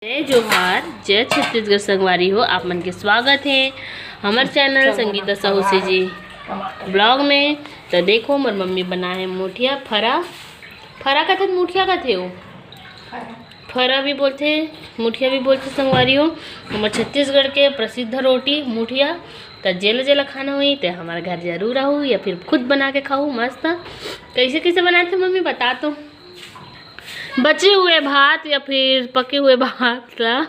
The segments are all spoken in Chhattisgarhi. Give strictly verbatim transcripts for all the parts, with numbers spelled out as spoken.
जय जोहार, जय छत्तीसगढ़ संगवारी हो, आप मन के स्वागत हे हमर चैनल संगीता साहू से जी ब्लॉग में। तो देखो, मोर मम्मी बनाए हे मुठिया फरा। फरा कथे, मुठिया कथे हो? फरा भी बोलथे, मुठिया भी बोलथे संगवारी हो। हमर छत्तीसगढ़ के प्रसिद्ध रोटी मुठिया। त जेला जेला खाना होही, ते हमर घर जरूर आहू या फिर खुद बना के खाहू मस्त। कैसे कैसे बनाथे मम्मी, बता तो। बचे हुए भात या फिर पके हुए भात ला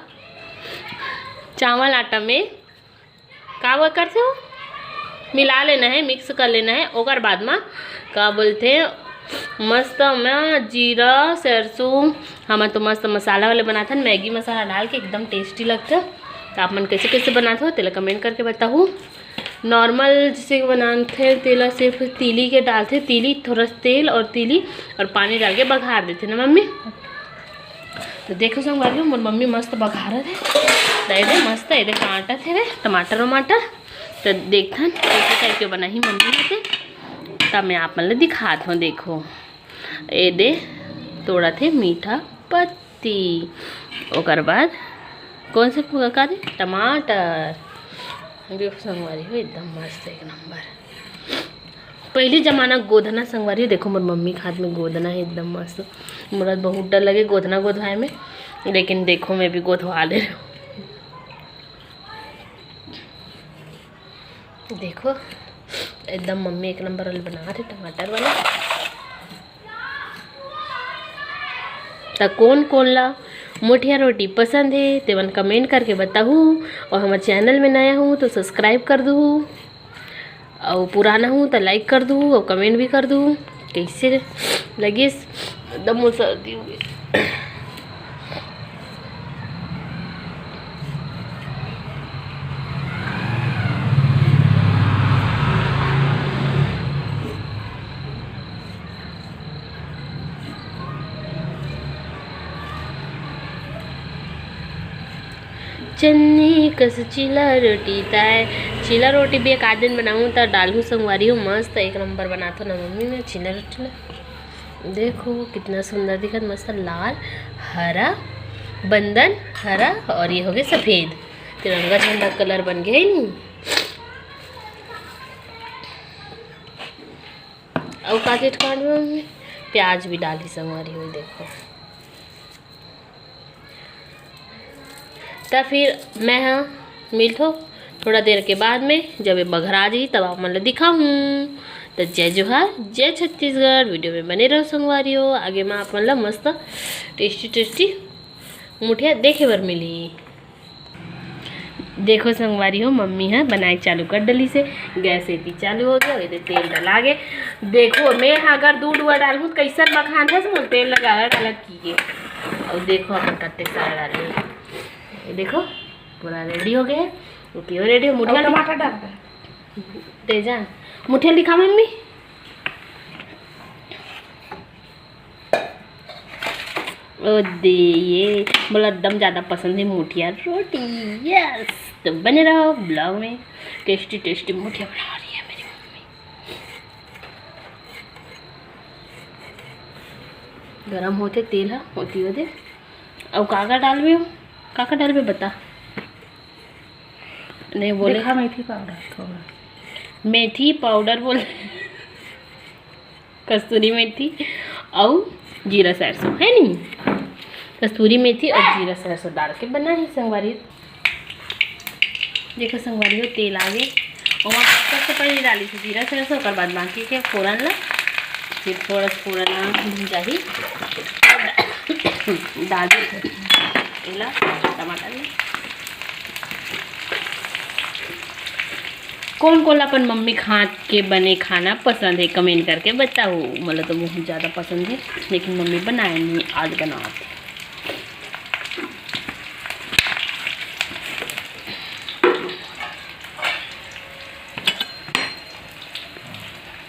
चावल आटा में का वो करथे हो, मिला लेना हे, मिक्स कर लेना हे। ओकर बाद मा का बोलथे, मस्त में जीरा, सरसों, हमन तो मस्त मसाला वाले बनाथन, मैगी मसाला डाल के एकदम टेस्टी लगथे। तो आप मन कैसे कैसे बनाथो, तेला कमेंट करके बताहू। नॉर्मल जैसे बनाथे, तेला सिर्फ तीली के डालथे, तीली, थोड़ा तेल और तीली और पानी डाल के बघार देथे ना मम्मी। तो देखो संगवारी हो, मोर मम्मी मस्त बघारत हे। त एदे मस्त, एदे काटत हे रे टमाटर वमाटर। तो देखथन कैसे करके बनाही मम्मी ह ते। तब मैं आप मन ल दिखात हूँ। देखो, एदे तोड़त हे मीठा पत्ती। ओकर बाद कौन से फूल का दे? टमाटर। देखो संगवारी हो, एकदम मस्त, एक नंबर। पहली जमाना गोधना संगवारी हो, देखो मोर मम्मी के हाथ में गोधना हे, एकदम मस्त। मोला बहुत डर लगे गोधना गोधवाए में, लेकिन देखो मैं भी गोधवा ले रही हूँ। देखो एकदम मम्मी एक नंबर वाले बना रहे टमाटर वाला। त कोन कोन ला मुठिया रोटी पसंद हे, तेमन कमेंट करके बताहू। और हमर चैनल में नया हूँ तो सब्सक्राइब कर दूहू, और पुराना हूँ तो लाइक कर दूहू और कमेंट भी कर दूहू। कैसे लगिस? एकदम मोर सर्दी हो गई। चन्नी कस चीला रोटी ताय। चीला रोटी भी एक आध दिन बनाऊँ त डालहूँ संगवारी हो, मस्त एक नंबर बनाथो ना मम्मी मैं चीला रोटी ला। देखो कितना सुंदर दिखत, मस्त लाल, हरा, बंदन हरा और ये हो गए सफेद, तिरंगा झंडा कलर बन गया है नी। अउ का चीज काट में प्याज भी डाली संगवारी हो, देखो। त फिर मैं ह मिलथो थोड़ा देर के बाद में, जब ये बघरा जी तब आप मन ल दिखाहूँ। त जय जोहार, जय छत्तीसगढ़। वीडियो में बने रहो संगवारी हो, आगे मैं आप मन ल मस्त टेस्टी टेस्टी मुठिया देखे बर मिली। देखो संगवारी हो, मम्मी ह बनाए चालू कर डली से, गैस एती चालू हो गया, एदे तेल डला गे। देखो मैं ह अगर दू डुआ डालहूँ त कैसन बखान है, बोल तेल लगा डालत की गे। और देखो अपन कत्ते सारा डाले, ये देखो पूरा रेडी हो गया है। ओके, वो रेडी हो, मुठिया और टमाटर डाल दे। तेजा, मुठिया दिखा मम्मी। ओ दे, ये मोला एकदम ज़्यादा पसंद है मुठिया रोटी। यस, तो बने रहो ब्लॉग में। टेस्टी टेस्टी मुठिया बना रही है मेरी मम्मी। गरम होते तेल ह, होती होते। अब काका डालबे हो, काका डालबे बता। नहीं बोले। देखा मेथी पाउडर थोड़ा। मेथी पाउडर बोल। कस्तूरी मेथी अउ जीरा सरसों है नी, कस्तूरी मेथी अउ जीरा सरसों डाल के बनाही संगवारी। देखो संगवारी हो, तेल आ गे, ओमा सबसे पहले डाली थी जीरा सरसों, ओकर बाद बाकी के फोरन ला, फिर थोड़ा सा फोरन ला भुंजाही, डाल दी एला टमाटर में। कोन कोन ला अपन मम्मी के हाथ के बने खाना पसंद है, कमेंट करके बताओ। मोला तो बहुत ज़्यादा पसंद है, लेकिन मम्मी बनाए नहीं, आज बनात।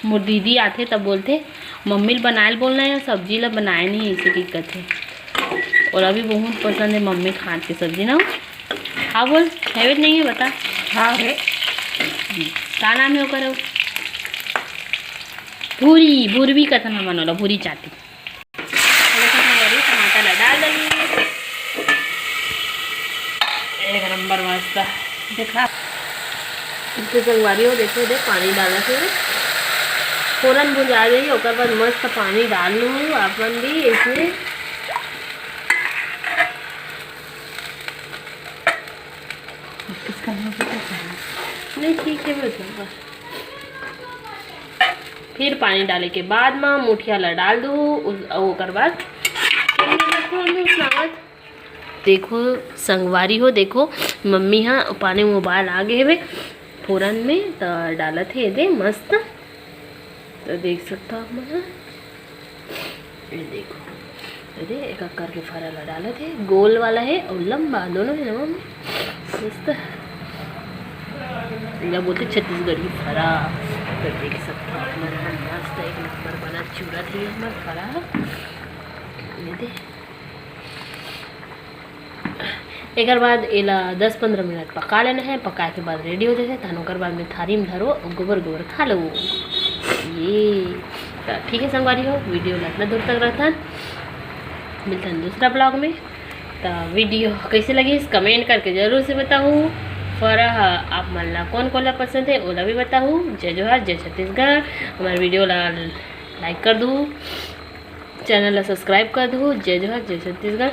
मोर दीदी आथे त बोलथे, "मम्मी ल बनाए ल बोलना या सब्जी ल बनाए नहीं," ऐसे की कथे। ओला भी बहुत पसंद है मम्मी के हाथ के सब्जी ना। हाँ बोल, है नहीं है बता। हाँ है। का नाम है ओकर? भूरी, भूरवी कथन हमन ओला, भूरी चाटी। थोड़ा सा हमारी टमाटर ला डाल देंगे। एक नंबर मस्त। देखा, इतने संगवारी हो, देखो, देख, पानी डाला थे, फोरन भुंजा जाही, ओकर बाद मस्त पानी डाल लू आप मन भी इसमें। नहीं, ठीक है, बस। फिर पानी डाले के बाद मा मुठिया ला डाल दू, उस-, ओकर बाद देखो संगवारी हो, देखो, मम्मी हा पानी में उबाल आ गए हवे फोरन में, त डालत हे एदे मस्त। त देख सकता आप मन हा, ये देखो, अरे, एक अक्कर के फरा ला डालत हे, गोल वाला हे अउ लंबा, दोनों हे ना मम्मी? मस्त। एला बोलथे छत्तीसगढ़ी फरा। तो देख सकते हो आप मन, मस्त एक नंबर बना चूरा थे हमर फरा। ये दे। एकर बाद एला दस पंद्रह मिनट पका लेना है। पकाए के बाद रेडी हो जाथे, तहन ओकर बाद में थारी में धरो, गोबर गोबर खा लो। ये तो ठीक है संगवारी हो, वीडियो ला इतना दूर तक रखथन, मिलथन दूसरा ब्लॉग में। तो वीडियो कैसे लगिस, कमेंट करके जरूर से बताहू। फरा ह आप मन ला कौन कौन ला पसंद है, ओला भी बताहू। जय जोहार, जय छत्तीसगढ़। हमारे वीडियो ला लाइक कर दू, चैनल ला सब्सक्राइब कर दू। जय जोहार, जय छत्तीसगढ़।